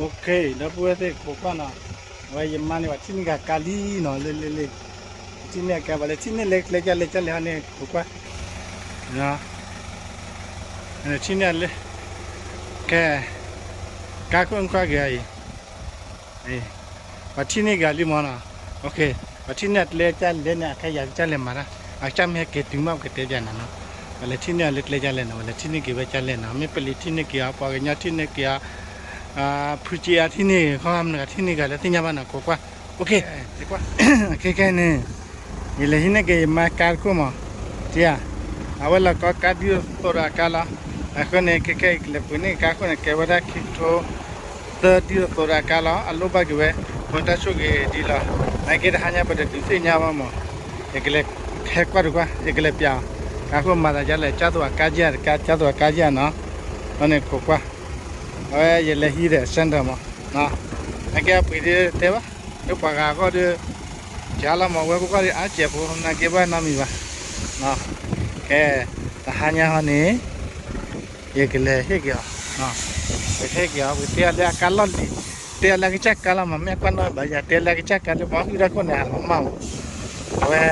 OK, ဒီပုၢ်ဝဲၢ်သ့ၣ် ခိးကွၢ်နီၤ, အဝဲယမါန့ၣ် ပှၤထံၣ်န့ၢ်ကၤကါလံနီၤ, လ့လ့လ့, ပထံၣ်န့ၢ်ကါ ပှၤလဲၤထံၣ်န့ၢ်လၢကျဲကၢ်လဲၤကၢ်လဲၤဟီန့ၣ် ခိးကွၢ်, ထံၣ်န့ၢ်လၢ ကဲ, ကါခိၣ်ကွၢ်က့ၤအံၤ ပှၤထံၣ်န့ၢ်ကၤလံမၢ်နီၤ, OK, ပှၤထံၣ်န့ၢ်အကျဲကၢ်လဲၤန့ၣ် အခါယၤကၢ်လဲၤမၤတၢ်, အကစၢ်မ့ၢ်ဟဲက့ၤတုၤမး ပကတဲပျးနၤနီၤ, ပှၤလဲၤထံၣ်န့ၢ်အီၤလၢကျဲကၢ်လဲၤနီၤ, ပှၤလဲၤထံၣ်န့ၢ်က့ၤဝဲကၢ်လဲၤနီၤ, မ့ၢ်ပလံၤထံၣ်န့ၢ်က့ၤအီၤ ပှၤကညီထံၣ်န့ၢ်က့ၤအီၤ ဖုက့အါထံၣ်န့ၢ် ခီမနုၤဂၤထံၣ်န့ၢ်ကၤလၢသ့ၣ်ညါဘၣ်နီၤ ခိးကွၢ်, OK, ခဲကဲန့ၣ် ယလဲၤဟံးန့ၢ်က့ၤယမါကါတခိၣ်မး, တံၤဧါ, အဝဲလီၤကီကါဒ်သိးသိးဒီးအကါလီၤ, အဃိန့ၣ် ခဲကဲယကလဲၤပှ့ၤန့ၢ်ကါခိၣ်န့ၣ် ကဲဝဲဒၣ်ခံကထိသၢဒ်သိးသိးဒီးအကါလီၤ, အလိၣ်ဘၣ်က့ၤဝဲ ပတၢ်ဆိၣ်ဂ့ၤဒ်လီၤ, နာ်က့တဟါညါပတဒုးသ့ၣ်ညါဘၣ်မး, ယကလဲၤဟဲကွၢ်တကွၢ် ယကလဲၤပျးအီၤ, ကါခိၣ်မၤသးဒ်လဲၣ် ကၢ်သိးအကါယဲၢ်တကါ ကၢ်သိးအကါယဲၢ်နီၤ, အဃိန့ၣ်ခိးကွၢ်, အဝဲယလဲၤဟံးဒီး center မး, နာ်က့အပှ့ၤဒ်တဲဘၣ် လၢပှၤဂၤအဂီၢ်ဒီး ကၢ်လီၤမး ဝဲပဂီၢ်ဒီးအါစဲးဖိ နာ်က့ဘၣ်နီတမံၤဘၣ်, ကဲ, တဟါညါဟီန့ၣ် ယကလဲၤဟ့ၣ်က့ၤအီၤ, ပဟ့ၣ်က့ၤအီၤ ပကတဲအီၤလၢအကါလီၢ်လံၤ, တဲအီၤလၢအကစၢ်ကါလီၤမး မ့ၢ်အကွၢ်နီၣ်ဘၣ်ယၤ တဲလၢအကစၢ်ကါလၢပှၤဟုၣ်တၢ်ခိၣ်န့ၣ် အလီၤမၢ်မး, အဝဲ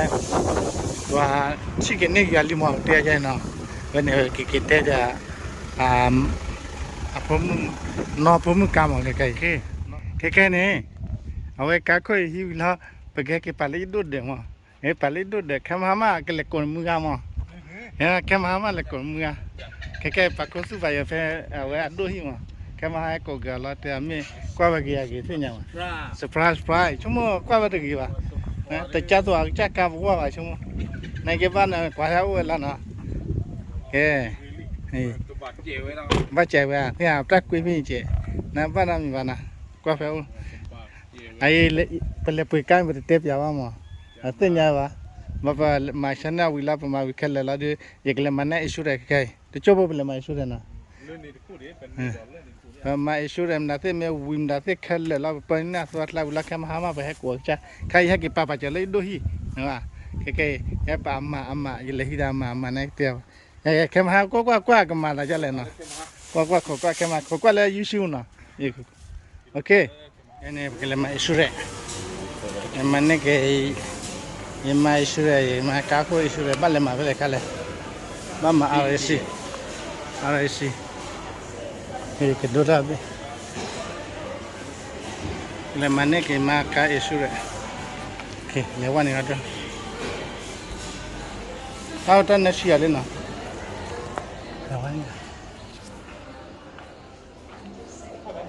ပှၤထံၣ်က့ၤန့ၢ်က့ၤအီၤလံမး တဲယဲနီၤ, ဝဲန့ၣ်က့ၤက့ၤတဲဒၣ် အဖိမုၣ် နီၢ်ဖိမုၣ်ကါမး ခဲကဲအံၤ, ခဲကဲန့ၣ် အဝဲကါခိၣ်အံၤဟံးဝံၤလီၤ ပကဟဲက့ၤပာ်လၢယဒိၣ်ဒၢးမး, ပာ်လၢယဒိၣ်ဒၢး ခဲမဟါမး ကလဲၤကိးနမုၢ်ဂၤမး, ခဲမဟါမးလဲၤကိးနမုၢ်ဂၤ, ခဲကဲပာ်ခူသူၣ်ပာ်ယီၤဖဲ အဝဲအဒိၣ်ဟံၣ်မး, ခဲမဟါဟဲကိးက့ၤအီၤလီၤ တဲအမ့ၢ်ကွၢ်ဝဲက့ၤယၤဂ့ၤသ့ၣ်ညါမး, surprise surprise ဆိကမိၣ်ကွၢ်ဝဲတဂ့ၤဘၣ်, တကၢ်သိးအကစၢ်ကါပဂီၢ်ဘၣ်ဆိကမိၣ်, နက့ဘၣ်နကွၢ်ဟဲအိၣ်ဝဲလီၤနီၤ, ကဲ ဘၣ်စဲးဝဲ သ့ၣ်တၢ်ကွ့ဖဲအံၤကဲး, နဘၣ်နီတမံၤဘၣ်နီၤ, ကွၢ်ဖဲအိၣ်, အအံၤ ပလဲၤပှ့ၤကါ ပတတဲပျးဘၣ်မး, အသ့ၣ်ညါဘၣ်, မ့ၢ်ပမၤဆါန့ၢ်ဝံၤလီၤ ပမၤဝံၤခဲလၢာ်လီၤဒီး ယကလဲၤမၤန့ၢ် insurance ခဲအံၤ တကၠိဖိပလဲၤမၤ insurance နီၤ, ပမၤ insurance မတၤသ့ၣ်မ့ၢ်ဝံၤမတၤသ့ၣ်ခဲလၢာ်လီၤ ပပၢန့ၢ်အသီအကျါဝံၤလီၤ ခဲမဟါမး ပဟဲကိးအကစၢ် ခဲအံၤဟဲက့ၤပာ်ပာ်စၢၤလၢယဒိၣ်ဟံၣ်, ခဲကဲအံၤ ဟဲပာ်အမၤအမၤ ယလဲၤဟံးဒီးအမၤအမၤန့ၣ်ကတဲ, ခဲမဟါကွၢ်ကွၢ်ကွၢ်ကမၤသးဒ်လဲၣ်နီၤ, ကွၢ်ကွၢ်ခိးကွၢ်ခဲမဟါ ခိးကွၢ်လၢ YouTube နီၤ, OK, န့ၣ် ပကလဲၤမၤ insurance, ယမၤန့ၢ်က့ၤ ယမၤ insurance ယမၤကါခိၣ် insurance ဘၣ်လဲၤမၤဖဲလဲၣ်ခါလဲၣ်, ဘၣ်မၤ RAC, RAC, ကဒိတၢ်ဘ့ၣ်, လဲၤမၤန့ၢ်က့ၤမၤကါ insurance, လဲၤဝဲန့ၣ်ဒီး တၢ်အိၣ်တၢ်နၢဆံးယၤလံနီၤ, လဲၤဝဲန့ၣ် ဝံၤလံဒိၣ်, က့ၤလီ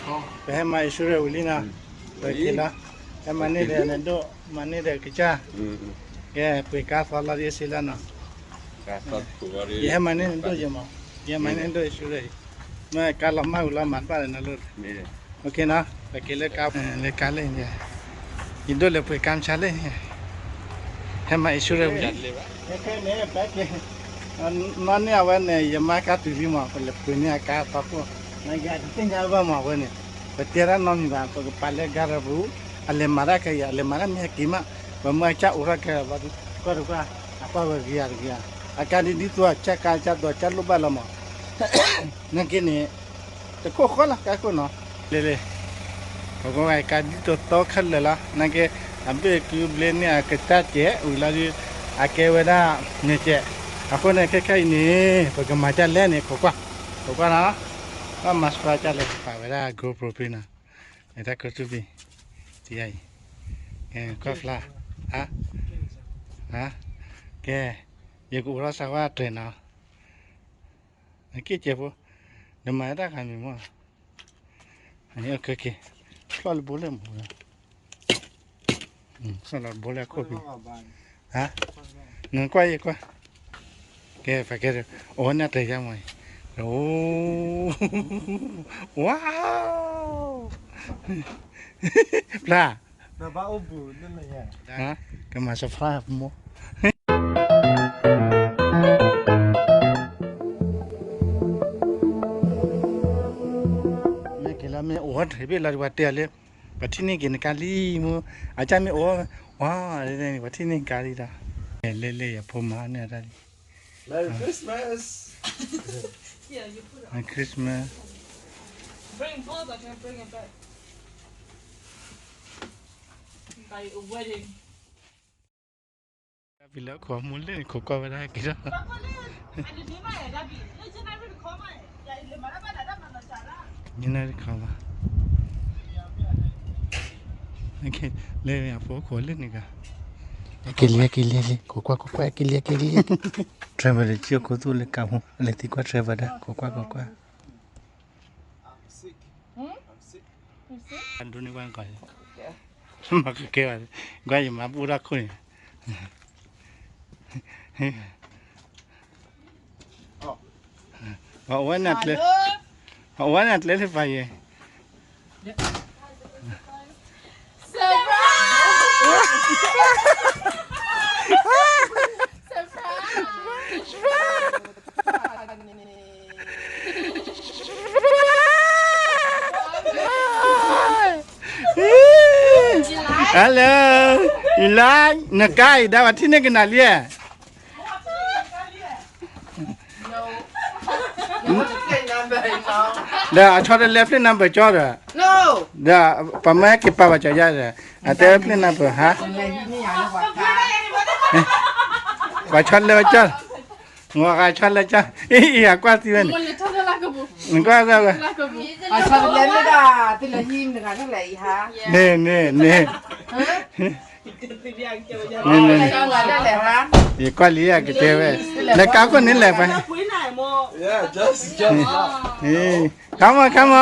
ၤ, ပဟဲမၤ insurance ဝံၤလံနီၤ, ပက့ၤလီၤ, ဟဲမၤန့ၢ်ဒီးနဒိၣ် မၤန့ၢ်ဒီးကစၢ်, ကဲ ပှ့ၤကါသီလီၤဒ်စ့လီၤနီၤ, ယဟဲမၤန့ၢ်နဒိၣ်ယမး, ယဟဲမၤန့ၢ်နဒိၣ် insurance, မ့ၢ်ကါလီၤမၢ်ဝံၤလီၤမၤတဘၣ်လၢနလိၣ် OK နီၤ, ပက့ၤလၢကါ, လၢကါလၢ, ယဒိၣ်လဲၤပှ့ၤကါမဆါလၢ, ဟဲမၤ insurance ဝံၤ, ခဲန့ၣ် ပက့ၤ, နီၢ်န့ၢ်အဝဲန့ၣ် ယမါကါတုၤလံမး ပလဲၤပှ့ၤန့ၢ်အကါသီခိၣ်, နကတသ့ၣ်ညါဘၣ်မးအဝဲန့ၣ်, ပတဲတၢ်နီတမံၤဘၣ် ပကပာ်လၢ garage ပူၤ, အလဲၤမၤတၢ်ခဲအံၤ အလဲၤမၤတၢ်မ့ၢ်ဟဲက့ၤမး, ပမ့ၢ်အကစၢ်အိးထီၣ်ခဲလၢာ်ဘျီဒုး, ကွၢ်တကွၢ်, အကွၢ်ဝဲကယၤတကယၤ, အကါဒ်ဒ်သိးအကစၢ်ကါ ကစၢ်သိးကစၢ်လိၣ်ဘၣ်လီၤမး နာ်က့န့ၣ်, တခိၣ်ဃီလီၤ ကါခိၣ်နီၤ, လ့လ့, ပကဝဲကါဒ်သိးသီခဲလၢာ်လီၤ နာ်က့, အဘ့ၣ်ကုဘျ့န့ၢ်အကစၢ်ကဲးဝံၤလီၤဒုး, အကဲဝဲဒၣ်န့ၣ်ကဲး, အဃိန့ၣ် ခဲခဲအံၤန့ၣ် ပကမၤဒ်လဲၣ်န့ၣ် ခိးကွၢ်, ခိးကွၢ်နီၤ, ဘၣ်မၤစှၤဒ်လဲၣ် ပာ်ဝဲဒၣ် GoPro ဖဲနီၤ, တၢ်ခိၣ်သူဖံ, တယါအံၤ, ကွၢ်ဖျါ, ကဲ, ယကအိးထီၣ်စၢၤဝဲတြဲၤနီၤ နက့ၢ်ကဲးဖိ, နမၤတၢ်ဂၤမံၤမီၢ်, ဖျီၣ်လၢဘိလဲၣ်မး, ဖျီၣ်လၢဘိလဲၣ်ခိၣ်ဖံ, နကွၢ်ယကွၢ်, ကဲ ပကဲ, အိၣ်နၢ်တယါမး, အိ, ဝါ, ဖျါ, ကမၤ surprise မိၢ် မ့ၢ်က့ၤလၢမ့ၢ်အိၣ်ဝဲတဘ့ၣ်လၢဒ်ပှၤတဲအီၤလၢ ပှၤထံၣ်န့ၢ်က့ၤနကါလံမူ, အကၢ်မ့ၢ်အိၣ်, ဝါ, ပှၤထံၣ်န့ၢ်ကါလံဒီး, လဲၤလဲၤလဲၤ ယဖိမၤန့ၢ်တၢ်လံ. Merry Christmas. Merry Christmas. Bring both, I can bring it back. By a wedding. တၢ်ဖံးလၢခိးမူလၢန့ၣ် ခိးကွၢ်ဝဲဒၣ်က့ၤဒီး, မ့ၢ်နတခီဘၣ်, လၢအဖိခိးလၢန့ၣ်ဂၤ, က့ၤလံ က့ၤလံ က့ၤလံ ခိးကွၢ် ခိးကွၢ် က့ၤလံ က့ၤလံ, travel ဒီး ကၠိခိၣ်သူၣ်လၢကါမူ လဲၤသံကွၢ် travel ဒီး ခိးကွၢ် ခိးကွၢ်. အဒိန့ၢ်ဝဲကီး, မၤကကဲဘၣ်, ကွၢ်ယမၤပူၣ်တၢ်ခိၣ်န့ၣ်, အဝဲန့ၣ်ကျဲ, အဝဲန့ၣ်ကျဲလၢပှၤယဲၢ်, surprise, surprise. ဟဲလၢ, ယလါ, နကါအံၤ ဒၣ်ပှၤထံၣ်န့ၢ်ကနၤလံဧါ, ဒီးအဆီတလဲ plate number ကၠီဒီး, ဒီးပှၤမၢဟဲက့ၤပာ်ဘၣ်ကၠီယါဒီး, အတဲ plate number ဟါ, ပှၤဆီလဲဝဲကၠီ, မ့ၢ်ဂၤဆီလဲကၠီ, အံၤအကွၢ်သံဝဲန့ၣ်, နကွၢ်သံဝဲ, န့ၣ်, န့ၣ်, န့ၣ်, ယကွၢ်လံယကတဲဝဲ, လဲၤကါခိၣ်န့ၣ်လဲၤဖဲ, come on, come on,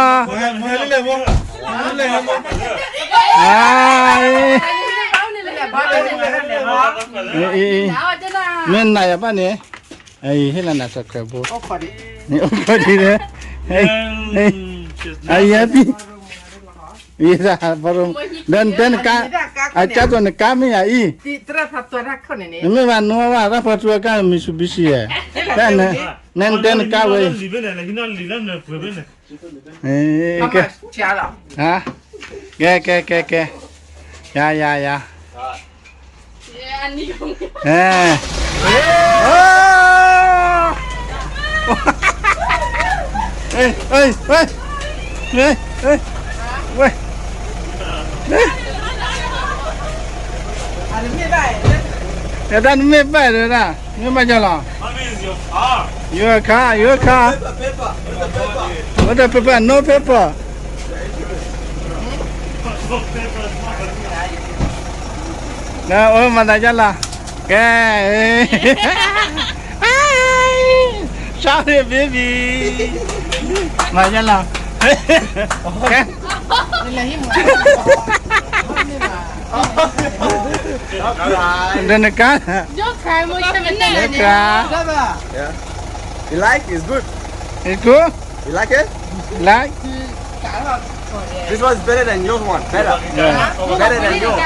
မ့ၢ်နၤယၤဘၣ်န့ၣ်, ဟ့ၣ်လီၤနၤ subscribe ဘိ, အိၣ်ခိးဒံး, အယဲၢ်ပံ, ဒီးနတဲနကါ, အကၢ်သိးနကါမ့ၢ်ယၤအံၤ, နမ့ၢ်ဘၣ်နီၢ်ဘၣ် တၢ်ဖီထူအကါ Mitsubishi ဧါ, နတဲနကါဝဲအံၤ ကဲ ကဲ ကဲ ကဲ, ယၤ ယၤ ယၤ, တၢ်နမ့ၢ်ဘၣ်ဒၣ်, မ့ၢ်ဘၣ်ယၤလီၤ, your car, your car, what the paper, no paper. အိၣ်မၤသးဒ်လဲၣ်, ကဲ, sorry baby, မၤဒ်လဲၣ်, ကဲ, ဒီးနကါ, you like, it's good, it's good, you like it, like. This one is better than your one. Better. Yeah. Better than yours.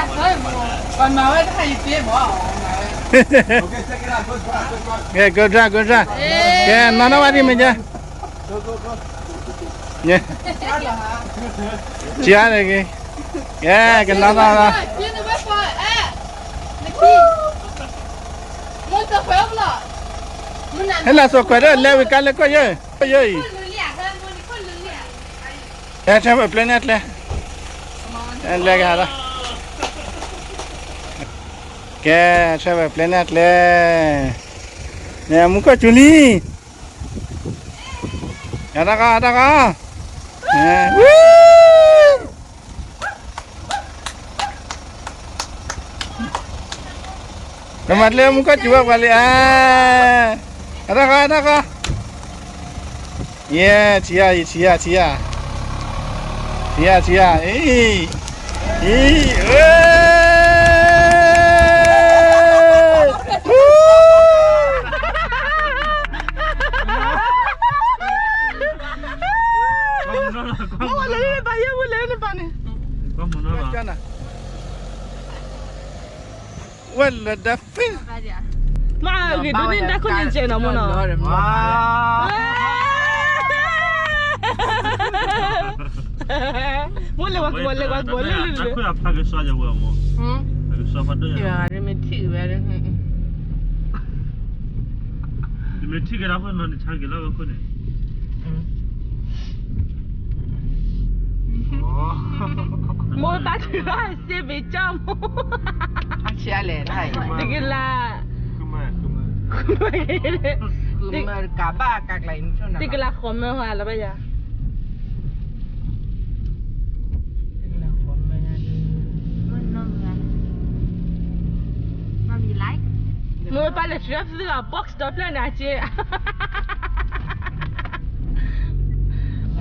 Okay, check it out. Go try, go try, go try. Yeah, ကဲ, နီၢ်နီၢ်ဝဲဒ်မ့ၢ်ကဲ, ကဲ, ကဲ, ကနီၢ်နီၢ်လီၤ, ဟဲလီၤစိာ်ကွဲးဒီး လဲၤဝံၤကါလၢကီၢ်ယဲၢ်, ကီၢ်ယဲၢ်အံၤ ဟဲ travel plan န့ၣ်အကျဲ, လဲၤကဟးလီၤ, ကဲ, travel plan န့ၣ်အကျဲ, မူခိၣ်စူၤလံ, အတၢ်ကီ အတၢ်ကီ, ကမၤကျဲမူခိၣ်စူၤဝဲပှၤလံ, အတၢ်ကီ အတၢ်ကီ, ယဲ, ထံၣ်ယၤ, ယထံၣ်ယၤ, ထံၣ်ယၤ, ထံၣ်ယၤ, အံၤ, အံၤ, အ့, မ့ၢ်ဝဲလၢဘၣ်ယဲၢ်ဝဲလဲၣ်နပၢ်န့ၣ်, ဝဲလၢဒၣ်ဖ့, မ့ၢ်ဂ့ၤဒိၣ်န့ၢ်တၢ်ခိၣ်န့ၣ်ကဲနီၤမ့ၢ်နီၤ, ဝဲလဲၤဝဲကဘီလဲၤဝဲကဘီလဲၤလၢလၢ အဖၢအဖၢကစီယဝဲမး, ကစီဖးဒိၣ်ယဝဲ, မ့ၢ်ထံၣ်ကဒါဖဲနီၤ နဆါက့ၤလီၤဝဲခိၣ်န့ၣ် မိၢ်တၢ်ထုးဘၣ်စ့ဘ့ၣ်ကၠီမိၢ်, တကလး, တကလးဃီမၢဟါလီၤဘၣ်ယၤ, မိၢ်ပၢ်လဲၤဆှၢသုလီၤ box ဒီဖျၢၣ်န့ၣ်အက့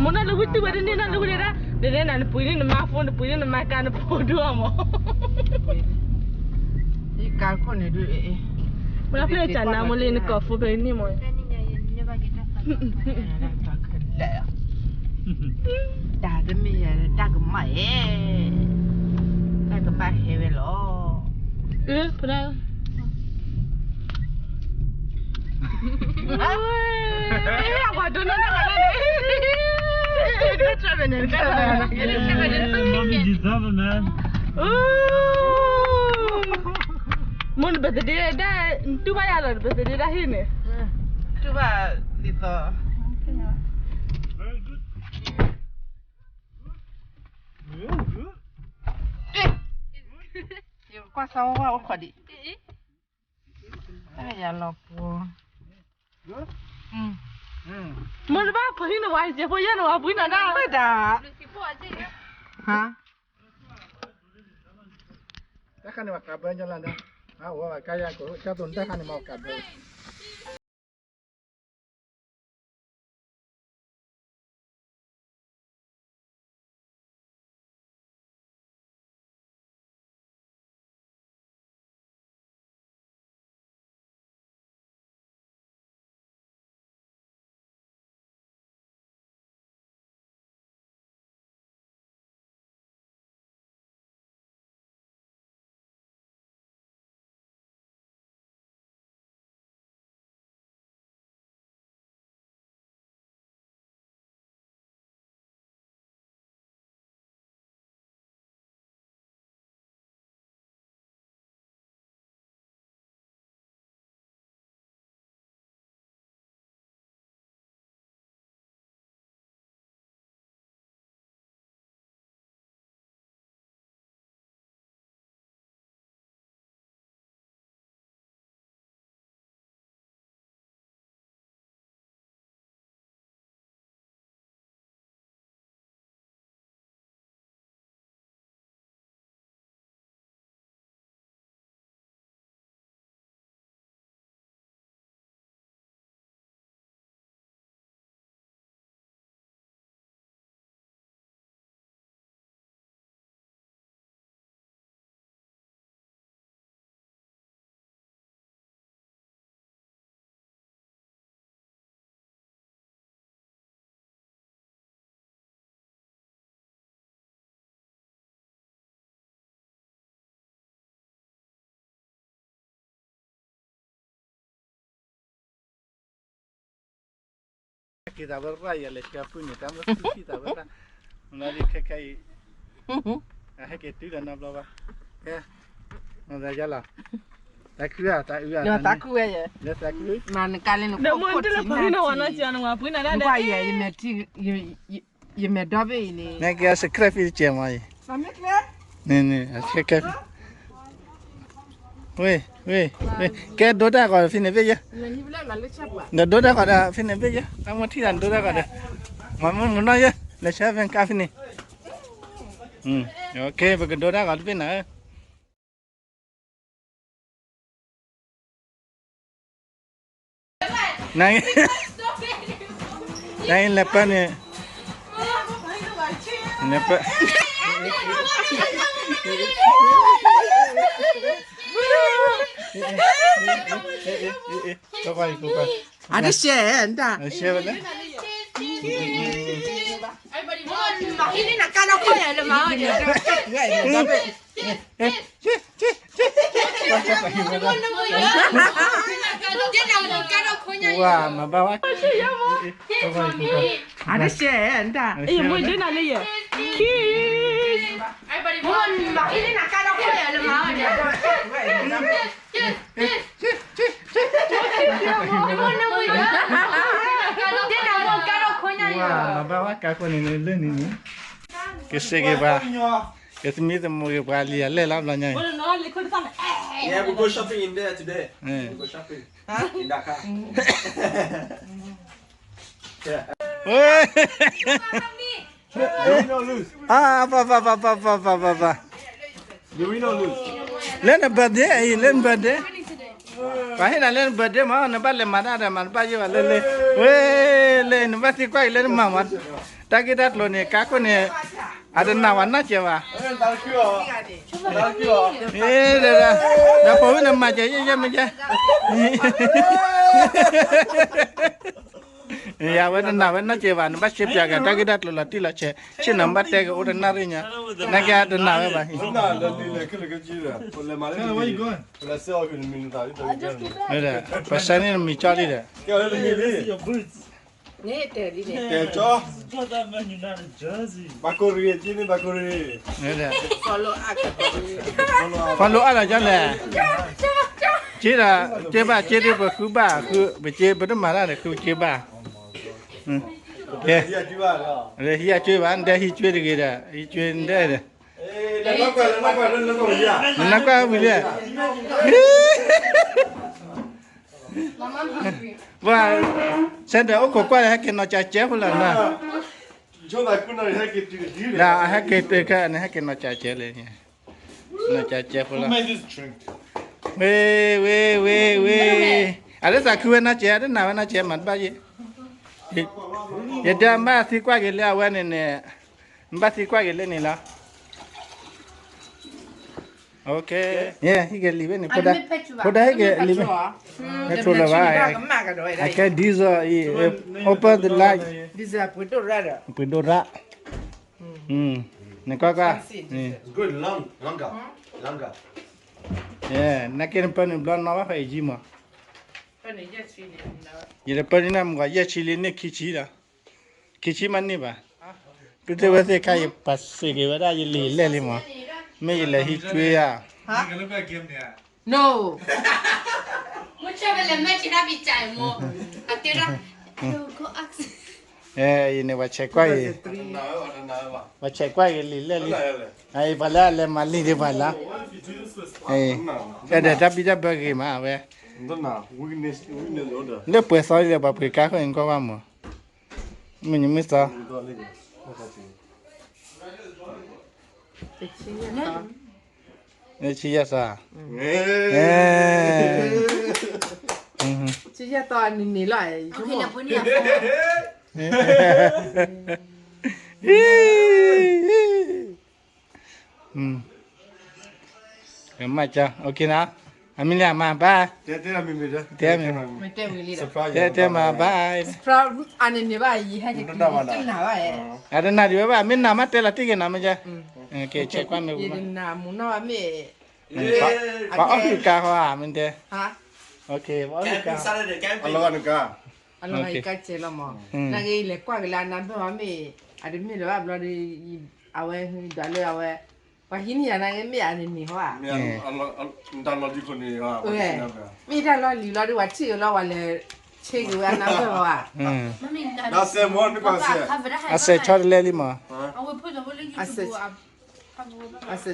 မိၢ်နီၢ်လၢဝံတုၤဝဲတန့ၢ်နီၢ်လၢဝံဒၣ်, ဒ်န့ၣ်နပှ့ၤန့ၢ်နမါဖိ နပှ့ၤန့ၢ်နမါကါနဖိဒိၣ်အမး, ယကါခိၣ်န့ၣ်ဒုး, မ့ၢ်ဖျၢၣ်ကနါမိၢ်လံ နကိးဖိဖဲန့ၣ်မိၢ်, တၢ်တမ့ၢ်ယဲ တၢ်ကမၣ်ယဲ, တၢ်ကဘၣ်ဟဲဝဲလီၤ, အၢ ဖဒၣ် မိၢ်န birthday ဒၣ်, နတူၢ်ဘၣ်ယၤလီၤ န birthday ဒၣ်ဟံၣ်န့ၣ်, တူၢ်ဘၣ်ဒ်သိး ယကွၢ်စၢ်ဝဲအိၣ်ခိးဒံး, တၢ်ယၤလီၤပှီၤ, မိၢ်တဘၣ်ဖုဟံၣ်နဝၤ ယဲဖိယဲၢ်နဝၤပှံၤနၤဒၣ်, ဘၣ်ဒၣ်, ဟါ, တၢ်ခါန့ၣ်ဝဲကးဘၢလၢ်လၢ်, အဝဲကါယၤကိး ကၢ်သိးနတၢ်ခါန့ၣ်မ့ၢ်ကးဘၢ က့ၤသးဝဲရၣ်ယၤလဲၤဆှၢပုၢ်န့ၣ် တၢ်မ့ၢ်သူၣ်ဆံၣ်သးဝဲရၣ်, မ့ၢ်လီၤဒ်ခဲခဲအံၤ, အဟဲက့ၤတုၤဒီးနီတဘျီဘၣ်, ကဲ, မ့ၢ်သးယါလီၤ, သးခုဧါ, သးအုးဧါ, သးခုဝဲယဲ, လၢသးခု, မ့ၢ်နကါလၢနခိၣ်ခိၣ်ထံးနၢ်ထံး, နကွၢ်ယဲ, ယမဲာ်ဒီဘ့ၣ်အံၤန့ၣ်, နကဲ subscribe ဖဲတကဲမ့ၢ်အံၤ, န့ၣ်န့ၣ် subscribe ဖဲ ဝ့ၢ် ဝ့ၢ် ဝ့ၢ် ကဲဒိတၢ်ဂီၤဖဲန့ၣ်ဘ့ၣ်ယဲ, ဒီးဒိတၢ်ဂီၤဒီးဖဲန့ၣ်ဘ့ၣ်ယဲ, တၢ်မိၢ်ထံၣ်သးဒိတၢ်ဂီၤဒီး, မၤမုၢ်မနီၢ်ယဲ, လဲၤဆှၢဖဲကါဖဲန့ၣ်, ကဲ ပကဒိတၢ်ဂီၤတဘ့ၣ်နၤဧၢ န နလဲၤပၢန့ၣ်, လဲၤပၢ, အတရှဲ, ရှဲဝဲလဲၣ် ဝါ မၤဘၣ်ဝဲ, အတရှဲ, အံၤမိၢ်ဒ်နၤလၢယဲ, ခံ မၤဘၣ်ဝဲကါခိၣ်န့ၣ်လၢန့ၣ်န့ၣ်, ကစ့ၢ်က့ၤပှၤ, ကသမံသမိးက့ၤပှၤလံာ်အလဲၢ်လီၤဘျီညါအံၤ, Yeah, we go shopping in there today. We go shopping in Dhaka. လၢန birthday အံၤ လၢန birthday, ပှၤဟ့ၣ်နၤလၢန birthday မး နဘၣ်လဲၤမၤတၢ်ဒီး မၤတဘၣ်ယိၣ်ဘၣ်လၢလၢ, ဝဲ, လၢ နဘၣ်သံကွၢ်အံၤလၢနမၤမး, တၢ်ဂ့ၢ်တၢ်ကျိၤန့ၣ် ကါခိၣ်န့ၣ်, အတနာ်ဝဲနီတစဲးဘၣ်, ဒီးဖိဝဲနမၤစဲးယဲၢ်ယဲၢ်မ့ၢ်ကဲ ယဝဲတနာ်ဝဲနီတစဲးဘၣ် နဘၣ်ရှဲပၠးက့ၤတၢ်ဂ့ၢ်တၢ်ကျိၤလီၤတံၢ်လီၤဆဲး, ဆ့ၣ်နီၤဘၣ်တဲက့ၤအိၣ်တနၣ်ရံၣ်ညါ, နကဲတနာ်ဝဲဘၣ်, ပစးန့ၣ်နမံၤကၠီလံဒီး, follow အါလီၤကၠီလဲၣ်, က့ဒီး က့ဘၣ်က့ဒ်ပဃုဘၣ်ဃု ပက့ပတမၤတၢ်ဒီးဃုက့ဘၣ်, ဟံးအကၠွ့ဘၣ် နတဲဟံးကၠွ့တဂ့ၤဒီး ဟံးကၠွ့နတဲဒီး, နနကွၢ်ဝံၤလံ, ပှၤ ဆဲဒီးအိၣ်ခိးကွၢ်လၢဟဲက့ၤနီၢ်ကၠးကဲဖိလီၤ, ဟဲက့ၤတခါန့ၣ် ဟဲက့ၤနီၢ်ကၠးကဲလၢ, နီၢ်ကၠးကဲဖိလီၤ, ဝ့ ဝ့ ဝ့ ဝ့, အလၢသးခုဝဲနီၢ်ကၠး တနာ်ဝဲနီၢ်ကၠး မၤတဘၣ်ယဲ, ယတဲဘၣ်သံကွၢ်က့ၤလၢအဝဲန့ၣ်န့ၣ်, ဘၣ်သံကွၢ်က့ၤလၢန့ၣ်လီၤ. ဟံးက့ၤလံာ်ဝဲန့ၣ်, ဖိဒါဟံးက့ၤလံာ်ဝဲ, ဟဲထိးလၢၤဘၣ်, အကဲ diesel အံၤ, open the light, ပှ့ၤဒိၣ်ရၣ်, နကွၢ်ကွၢ်, နာ်က့နပၢနုာ်ဘျီနီၣ်ဘၣ်ဖဲအံၤ ယံမး, ယတပၢနုာ်န့ၣ်မ့ၢ်ယဲၢ်ဆံလံန့ၣ်ခံဆံဒီး, ခံဆံမးန့ၢ်ဘၣ်, ပတဲဝဲသ့ၣ်ခါယပာ်စ့ၢ်က့ၤဝဲဒၣ်ယလံာ်လဲၢ်လံမး, မ့ၢ်ယလဲၤဟံးကၠွ့ဧါ, ယန့ၣ် ပှၤဆဲးကွၢ်အံၤ, ပှၤဆဲးကွၢ်အံၤလံာ်လဲၢ်လံ, အအံၤပှၤလၢအလဲၤမၤလံာ်ဒံးပှၤလၢ, အဲၣ်ဒိးတၢ်ဘံၣ်တၢ်ဘၢဂ့ၤမးဝဲ, လၢပှဲၤသီလံဒီးပှၤပှ့ၤကါဃိန့ၣ်ကွၢ်ဘၣ်မး, မုၢ်နံၤမုၢ်သီ, ဆံယဲၢ်သီ, ဆံယဲၢ်သီန့ၣ်န့ၣ်လီၤ, မ့ၢ်က, အမံၤလံမၤဘါ, တဲမၤဘါ, အတနၢ်ဒံးဝဲဘၣ် မ့ၢ်နၢ်မးတဲလီၤတံၢ်က့ၤနၤမ့ၢ်ကဲ, ကဲဆဲးကွၢ်မ့ၢ်, ပှၤအီၣ်ဟုၣ်ကါဃီဧါ မ့ၢ်တဲ, ပှၤအီၣ်ဟုၣ်ကါ, အလီၤဂာ်နကါ, အလီၤဂာ်ယကါစဲးလီၤမး, နကလဲၤကွၢ်က့ၤလၢအနၢ်ဘၢၣ်ဟီမ့ၢ်, အတမ့ၢ်လၢၤဘၣ်ဘျီဒီး, အဝဲဒၣ်လၢအဝဲ, ပှၤဟံးန့ၢ်ယၤနက့မ့ၢ်အန့ၣ်န့ၣ်ဟီဧါ, မ့ၢ်တၢ်လီၤလံၤဘျီဒီး ပှၤထံၣ်က့ၤလီၤ ပှၤလဲၤဆ့က့ၤဝဲအနၢ်ဘၢၣ်ဟီဧါ, အစဲးဆီတလဲလံမး, အစဲး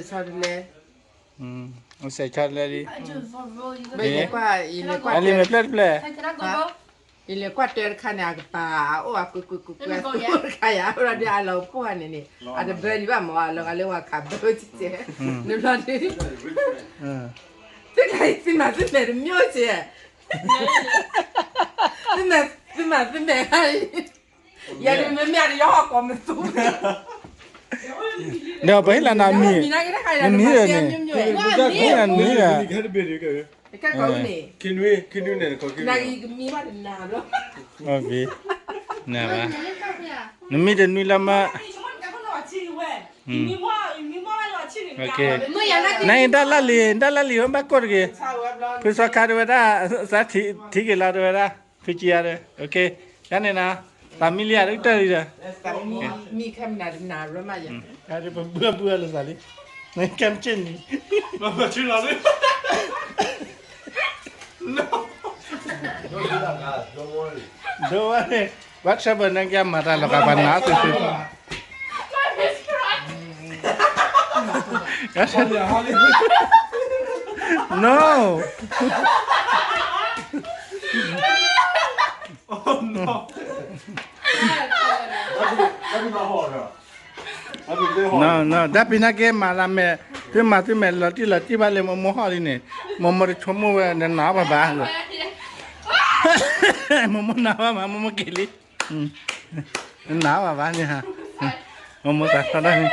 ဆီတလဲ, အစဲးဆီတလဲလံ, အလံာ်မ့ၢ်ဖျၢၣ်တဖျၢၣ်, ယလဲၤကွၢ်တၢ်တခါန့ၣ် အကပၤအအိၣ်အကွ့ကွ့ကွ့ကွ့တခါယၤ အလီၤပှၢ်န့ၣ်န့ၣ်, အတဘၢဒံးဘၣ်မး အလီၤဂာ်လၢပှၤခးဘၢတစဲး, နဘျီဒီး, သုမၤသုမဲာ်တမျိးစဲး, သုမၤသုမဲာ်, ယၤန့ၣ်မ့မ့ၢ်အတယီဟီၣ်ကိးမသူ, ဒီးပဟ့ၣ်လီၤနၤမံၤ, နမံၤဒီးန့ၣ်, ဟ့ၣ်လီၤနမံၤဒီး, နကမံဘၣ်တနၤဘျီ, နမံတနွံလၢမး, နအံၤတၢ်လၢလံာ် တၢ်လၢလံာ်ဝဲဘၣ်ကိၢ်တဂ့ၤ, ဖုစီခါတဝဲဒၣ်, စးထံၣ်က့ၤလီၤတဝဲဒၣ်, ဖုကံယၤဒီး, ယၤန့ၣ်နၤ, သးမံလံယၤတကတၢၢ်လံဒီး, မံခဲမနၤတနၤရၢမးယၤ, ပဘုဘုလၢသးလံ, နကဲမ့ၢ်က့န့ၣ် ဒိဝဲန့ၣ် ဘၣ်ဆၢဘၢၣ်နကဲမၤတၢ်လီၤကးပှၤနၤသုသု No. No, no, ဒၣ်ပံၤနာ်က့မၤလၢမဲာ်, သုမၤသုမဲာ်လီၤတံၢ်လီၤတံၢ်ဘၣ်လၢမိၢ်မိၢ်ဟီၣ်လံန့ၣ်, မိၢ်မိၢ်တဆိကမိၣ်ဝဲ နနၤဘၣ်ဘၣ်, မိၢ်မိၢ်နၤဘၣ်မး မိၢ်မိၢ်က့ၤလံ, နနၤဘၣ်ဘၣ်န့ၣ်, မိၢ်မိၢ်သးထီၣ်ဒၣ်န့ၣ်,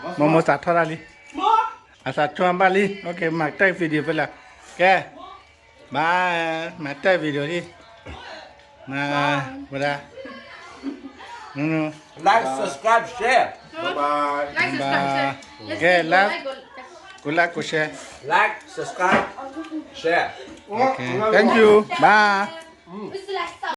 မိၢ်မိၢ်သးထီၣ်ဒၣ်လံ, အသးထီၣ်ဘၣ်လံ, မၤတဲ video ဖဲလဲၣ်, ကဲ, bye, မၤတဲ video လံ, ဝဲဒၣ်, like, subscribe, share, bye, ကဲ, like, ကိး like, ကိး share, like, subscribe, share, thank you, bye.